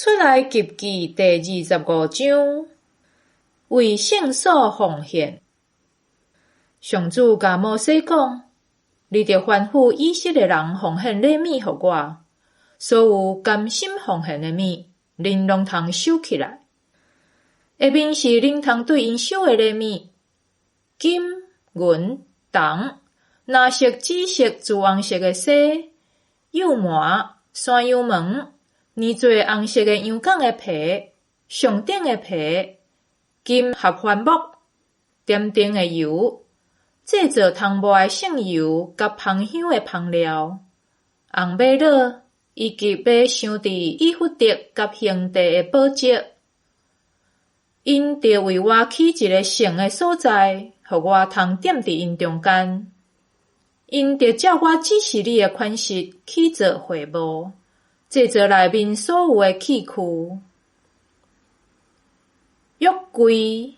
出埃及記第二十五章，為聖所奉獻。上主共摩西講：你著吩咐以色列人奉獻禮物予我，所有甘心奉獻的物，恁攏通收起來。下面是恁通對𪜶收的禮物：金、銀、銅、藍色、紫色、朱紅色的紗、幼毛、山羊毛、捻做紅色的羊犅的皮、上等的皮、金合歡木、點燈的油、製造香抹的聖油佮芳香的香料、紅瑪瑙，以及欲鑲佇以弗得佮胸袋的寶石。𪜶著為我起一个聖的所在，予我通踮佇𪜶中間。𪜶著照我指示你的款式起造會幕，製造內面所有的器具。約櫃，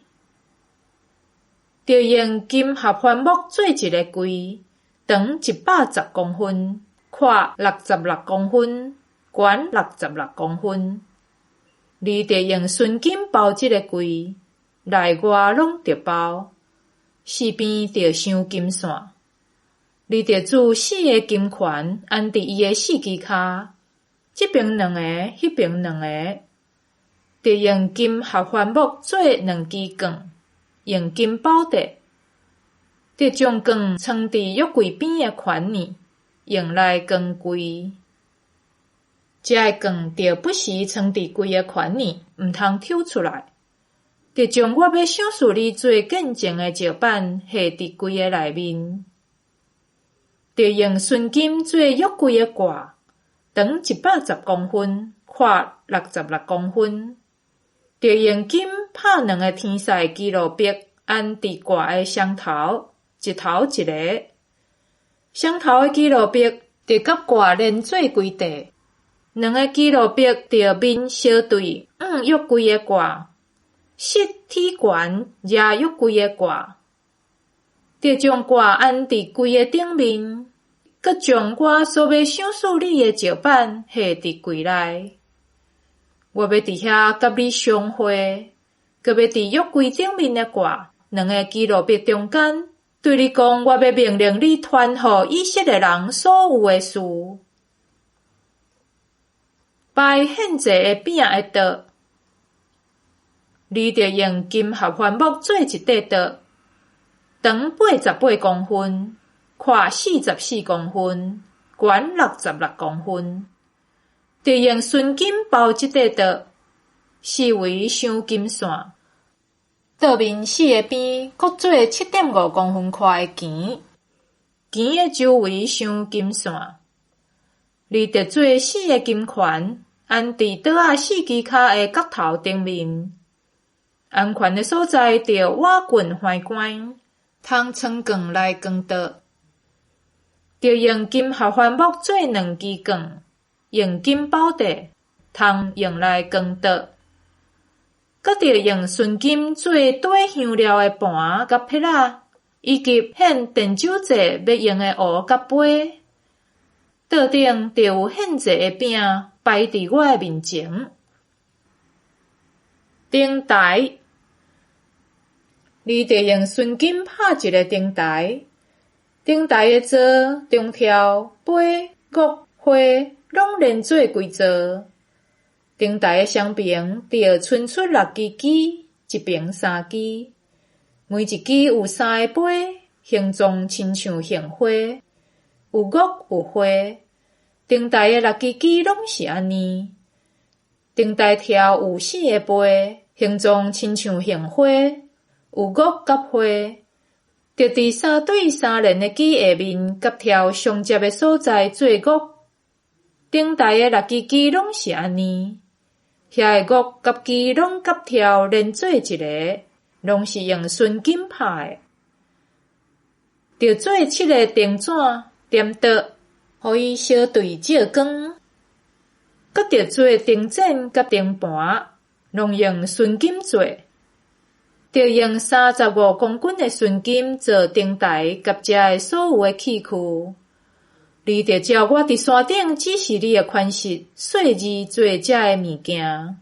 著用金合歡木做一个櫃，長110公分，闊66公分，懸66公分。你著用純金包這个櫃，內外攏著包，四邊著鑲金線。你著鑄四个金環，安佇伊的四支跤，這爿兩个，彼爿兩个。著用金合歡木做兩支棍，用金包著。著將棍穿佇約櫃邊的環呢，用來扛櫃。這个棍著不時穿佇櫃的環呢，毋通抽出來。著將我欲賞賜你做見證的石板下佇櫃的內面。著用純金做約櫃的蓋，長110公分，闊66公分。著用金拍兩个天使的基路伯，安佇蓋的雙頭，一頭一个。雙頭的基路伯著佮蓋連做規塊。兩个基路伯著面相對向約櫃的蓋，膝體懸掠約櫃的蓋。著將蓋安佇櫃的頂面，閣將我所欲賞賜你的石板下佇櫃內。我欲佇遐佮你相會，閣欲佇約櫃頂面的蓋兩个基路伯中間，對你講，我欲命令你傳予以色列人所有的事。擺獻祭的餅的桌，你著用金合歡木做一塊桌，長88公分，闊44公分，懸66公分。著用純金包這塊桌，四圍鑲金線。桌面四个邊各做7.5公分寬的墘，墘的周圍鑲金線。你著做四个金環，安佇桌仔四支跤的角頭頂面。安環的所在著倚近橫杆，通穿棍來扛桌。著用金合歡木做兩支棍，用金包著，通用來扛桌。閣著用純金做綴香料的盤佮撇仔，以及獻奠酒祭欲用的壺佮杯。桌頂著有獻祭的餅擺佇我的面前。燈臺，你著用純金拍一个燈臺，燈臺的座、中柱、杯、玉、花，攏連做規座。燈臺的雙爿著伸出六支旗，一爿三支，每一支有三个杯，形狀親像杏花，有玉有花。燈臺的六支旗攏是按呢。燈臺柱有四个杯，形狀親像杏花，有玉佮花。著佇三對三連的旗下面佮柱相接的所在做玉。燈臺的六支旗攏是按呢。遐个玉佮旗攏佮柱連做一个，攏是用純金拍的。著做七个燈盞點桌，予伊相對照光。閣著做燈盞佮燈盤，攏用純金做。著用35公斤的純金做燈臺佮遮的所有的器具。你著照我佇山頂指示你的款式細膩做這个物件。